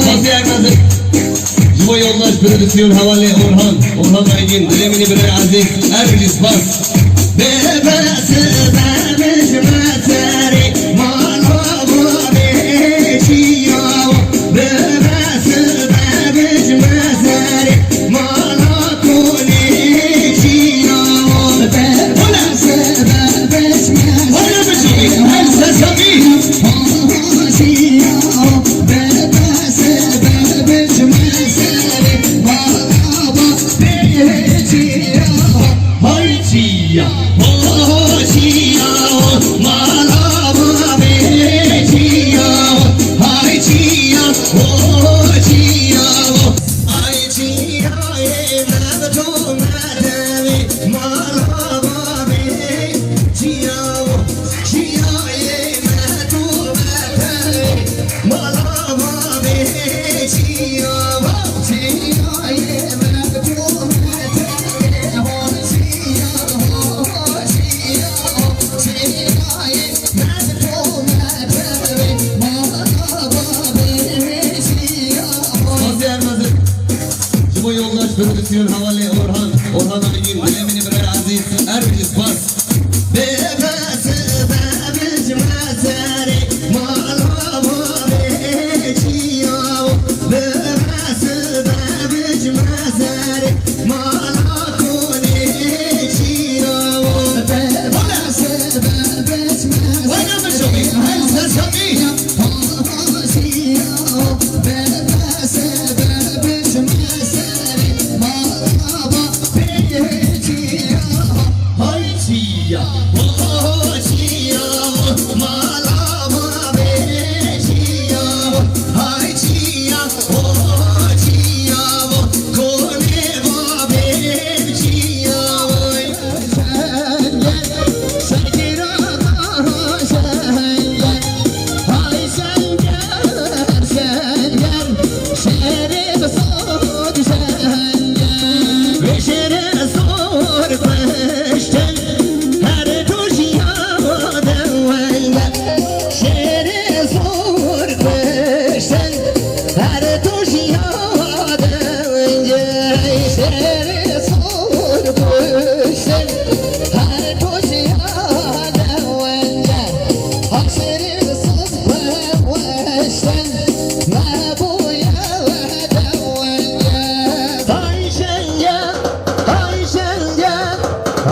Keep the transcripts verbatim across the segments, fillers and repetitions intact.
Maziye Ermezin. Ji bo yoldaş prodüksiyon hevalê Orhan. Orhan Aydin. Dilê min ê birayê ezîz. Her bijî spas. Bebe sebe mij meserê. Mala bavê çiya. Bebe sebe mij meserê. Mala konê çiya. Bebe sebe mij meserê. Ola bijî. Her sesabî. Ji bo yoldaş prodüksiyon hevalê Orhan. Orhan Aydin. Dilê min ê birayê ezîz. Her bijî spas.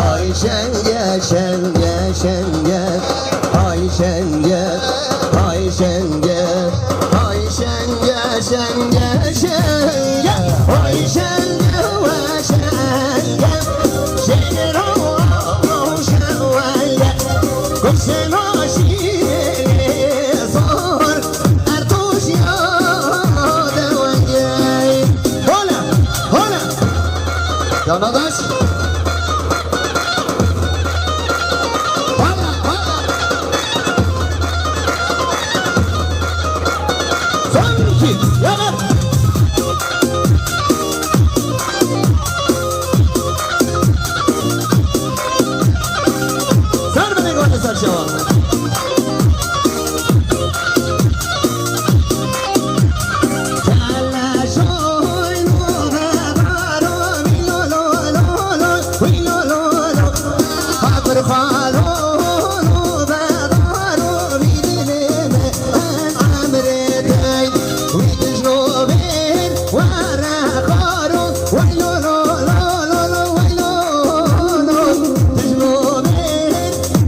Ay şenge, ay şenge, ay şenge, şenge, şenge. Ay şenge, ay şenge, ay şenge, şenge, şenge. Ay şenge ve şenge. Şenge, şenge. Kuşun aşiği zor. Ertuş ya devenge. Hola, hola. Canadaş. Hola, hola. Sanki yalan. Ser binê gote ser şewa.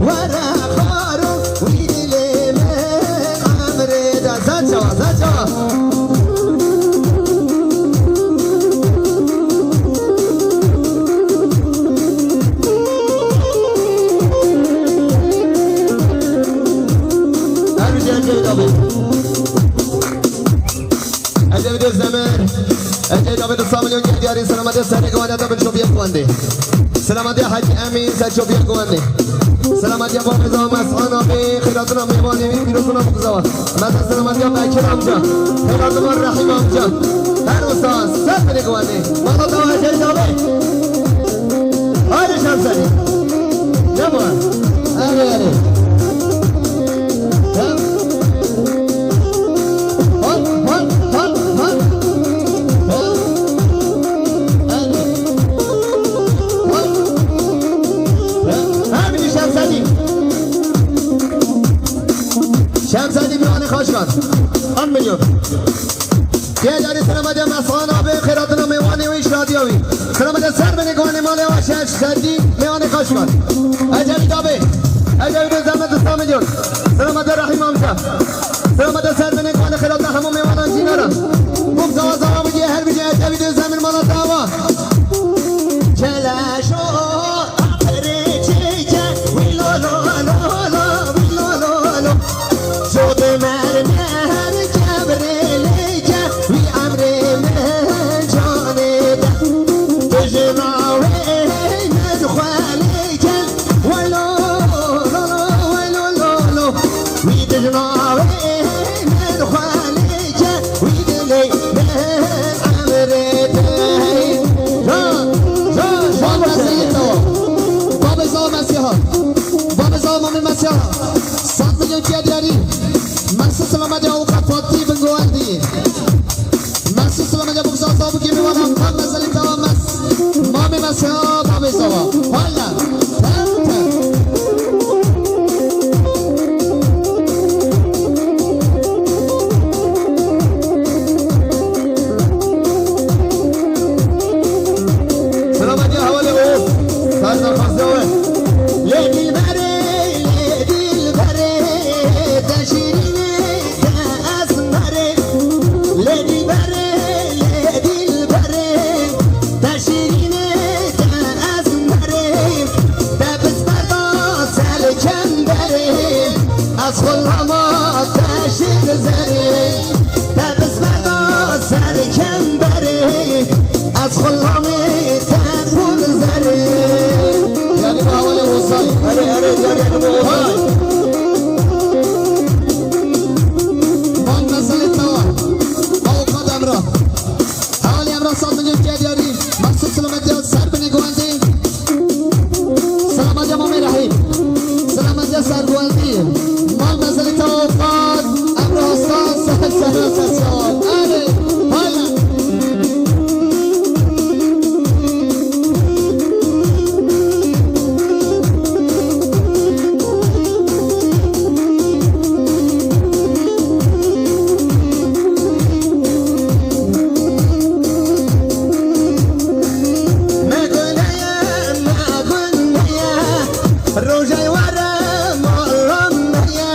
Were xaro wî lê me emrê de. Zer çawa, zer çawa. Her bir şey, her şey, tabii. Ecevîdê Zemir, Ecevîd Abid Samilyon gel diyarî, selametê serê Guwandê te bin şopiye Guwandê. Selametiya Hecî Emîn ser şopiye Guwandê. Selametiya Bab Reza Mes'an abi, xeyratına mêvanê wî, pîrozuna bu kızawa. Mezin selametiya Bekir amca, xeyratına Rahîm amca. Her usta, ser binê Guwandê. Mala dawa Ecevîd abi. Haydi şanseri. Ne bu? Hadi, hadi. Çem sedî mêvanê xweş ket. An milyon. Diğer yarı selamet ya Mes'an abi, xêratina mêvanê wî, şadiya wî. Selamet ya ser binê guhanê malê wa, şer sedî mêvanê xweş ket. Ecevît abi. Ecevît Özdemir, du milyon. Selamet ya Rahîm amca. Selamet ya ser binê guhanê, xêratina hemû mêvanan cînara. Bûk zawa zawa bigê her bicê Ecevît Özdemir mala dawa. Keleşo. Çêke wî lo lo lo lo, wî lo lo lo. Zodê mermer kebrê lêke, wî emrê min canê de. Dijna wê min xwe lêke, wê lo lo lo, wê lo lo lo. Wî dijna wê min xwe lêke, wî dilê min emrê te. Can, can, can. Babê Zava Mesîha. Babê Zava Mamê Mesîha. Sed milyon kiye diyarî. Mesut Selamet ya Avukat Fatih Bingo Endi. Mesut Selamet ya Bukza Zabu gibi bana. Bak meselî tamam mes. Mamê Mesîha, Babê Zava. Hala. Tem, tem. Selamet ya hevalê o. Sar daxwaziya we. Lê dilberê, lê dilberê, te şîrînê, te esmerê. Lê dilberê, lê dilberê, te şîrînê, te esmerê. Te bismerda ser kemberê, ez xulama te şêr zerê. Te bismerda ser kemberê, ez xulamê te pûr zerê. Yanî bu hawale olsaydı. Erê, erê, yanî bu olsaydı. Van meselê tawa. Avukat Emrah. Hewalî Emrah sed milyon kiye diyarî. Mesut Selamet ya ser binê guwendê. Selamet ya Mamê Rehîm. Selamet ya ser guwendî. Mal mezelî tewa qat. Emrah sed ser ser ser. Erê. Hala. Me gune ye, me gune ye, rojay were mala me ye.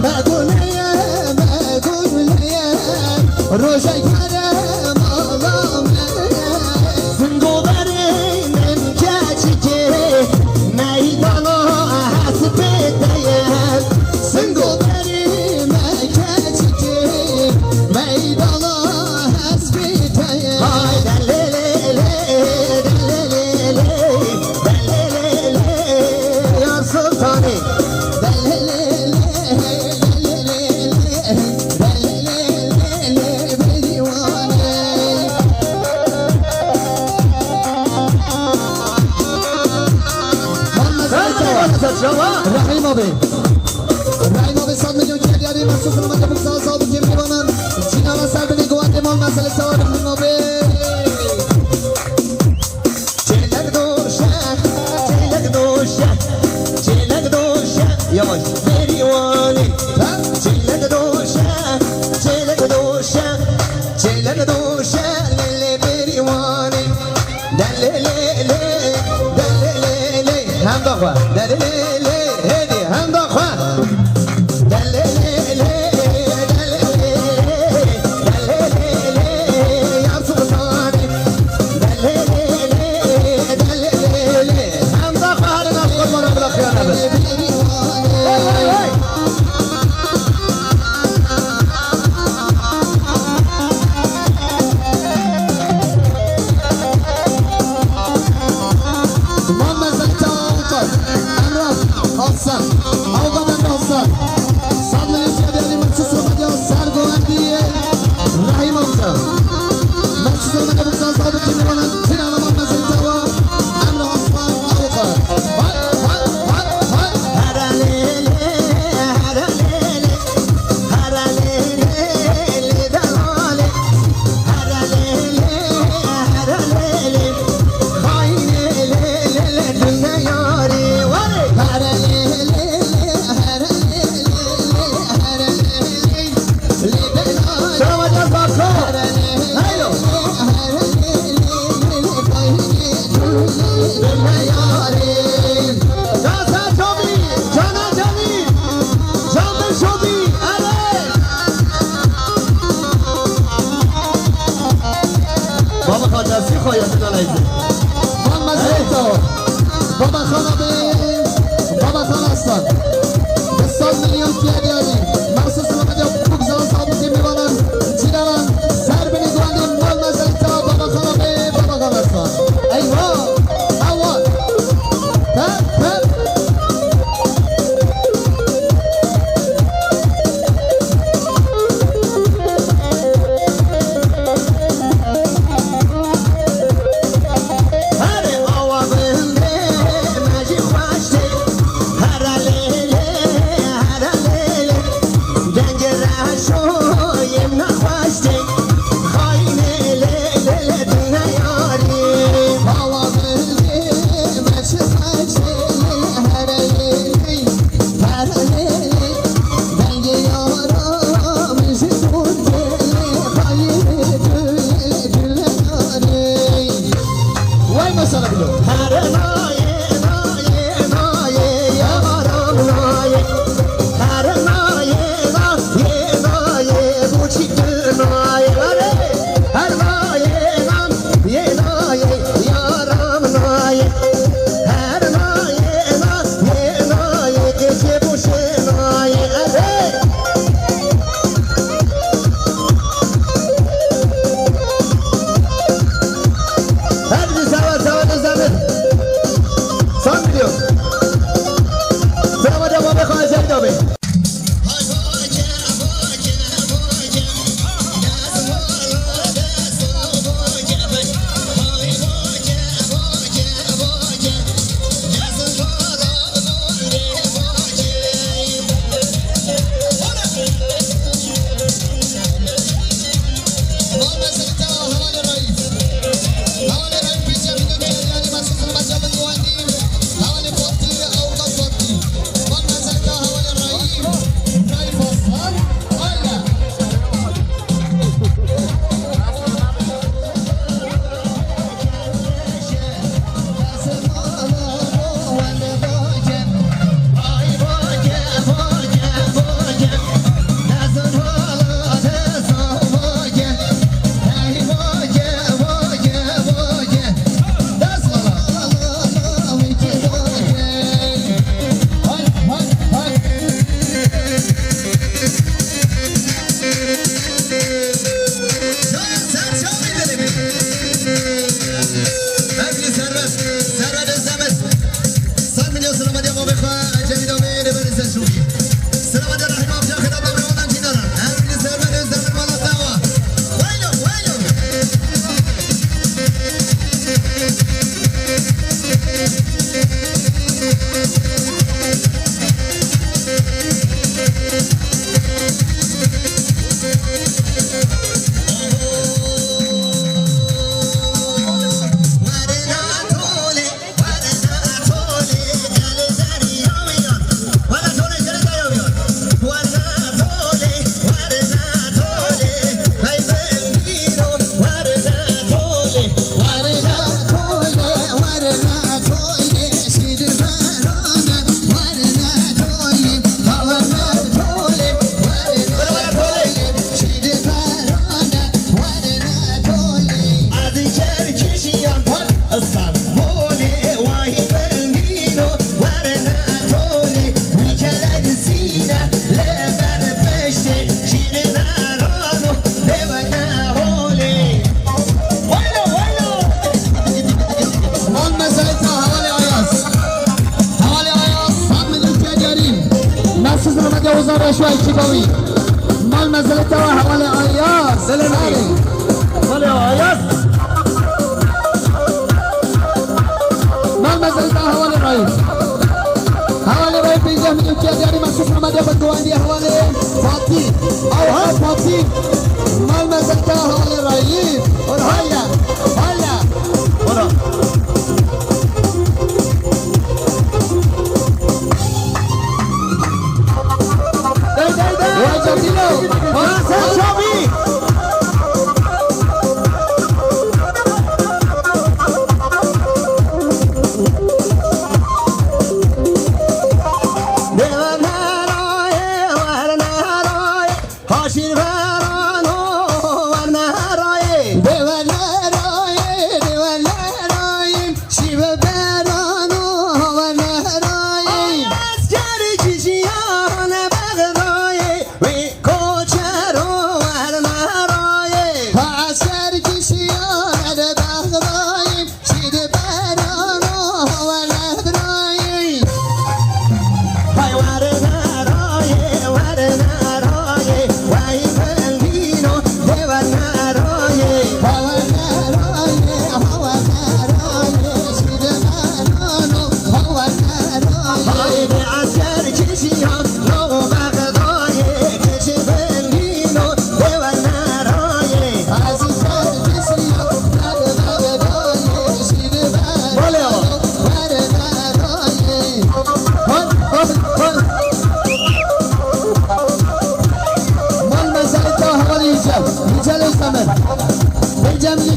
Me gune ye, me gune ye, rojay were mala me ye. Singo berê min keçikê, meydana hespê te ye. Singo berê me keçikê, meydana hespê te ye. Hay delelele, delelele, delelele, yar sultanê. Delelele, delelele, delelele, beriwane. Rehîm abi. Rehîm abi sed milyon kiye diyarî. Mesut Selamet ya Bukza Zabu gibi bana. Çinara ser binê guwendê, mal meselê tawa Rehîm abi. Çêlek doşe, çêlek doşe, çêlek doşe. Yavaş. Beriwane. Ha? Çêlek doşe, çêlek doşe, çêlek doşe, lele beriwane. Delelele, delelele, hemda xwe. Delelele, hêdî, hemda xwe. Delelele, delelele, delelele, ya sultanê. Delelele, delelele, hemda xwe, herina qurbana bila xiyana be. Hey, hey, hey. Muhammed Zehra Avukat, Emrah Baba Xalastan. Bi sed milyon Tirkiye diyarî. Maxsus Ramadan Bukzan Sabitî Mivanan Cîranan. Ser binî guandî mal mezelî ta Baba Xala bê, Baba Xalastan. Eyvah! Eyvah! Tep, tep! Vay mesela bilo. Hadi bir sağ ol, sağ ol, sağ ol. Son video. Selam hocam, abi, Hacer abi. Mal mezelê te hevalê Ayaz. Hevalê Ayaz, sed milyon Tirkiye diyarî. Mesut Ramadan Ozan Reşo ekiba wî. Mal mezelê te hevalê Ayaz. Selamünaleyküm. Hevalê Ayaz. Mal mezelê te hevalê Raif. Hevalê Raif pêncî milyon Tirkiye diyarî. Mesut Ramadan bi guandî hevalê Fatî. Awa Fatî. Mal mezelê te hevalê Raif. Hala, hala. Hala. Dey, dey, dey. Vay Cemîlo. Vay sen Şamî.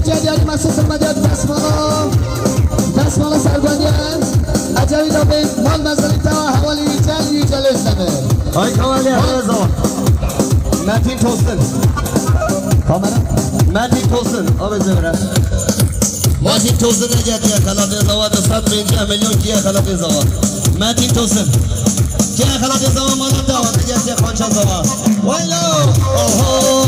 Cediyarî Mesut Hurmediya destmala, destmala sergondiye. Ecevî da bê mal mezelî tewa hevalî Yücel, Yücel Özdemir. Ay Kemalî, Erdoğan. Metin Tosun. Kamera. Metin Tosun. Abi Zemre. Metin Tosun ne geldi ya? Xelatê Zewa da sed milyon kiye xelatê Zewa. Metin Tosun. Kiye xelatê Zewa mala da. Ne geldi ya? Xança Zewa. Vay la. Oho.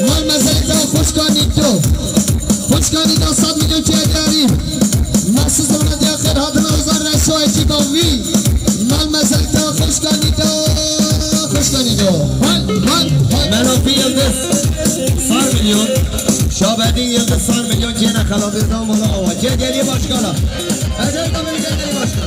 Mal mezelî da xwişka Nîdo. Xwişka Nîdo sed milyon kê diyarî. Mesut Hurmediya xêr hatina hezar reşo ekîba wî. Mal mezelî da xwişka Nîdo. Xwişka Nîdo. Hal, hal, hal. Melafi Yıldız. Sar milyon. Şabedîn Yıldız sar milyon kê ne xelatê da mala awa. Kê gelî başkana. Ecel da bê gelî başkana.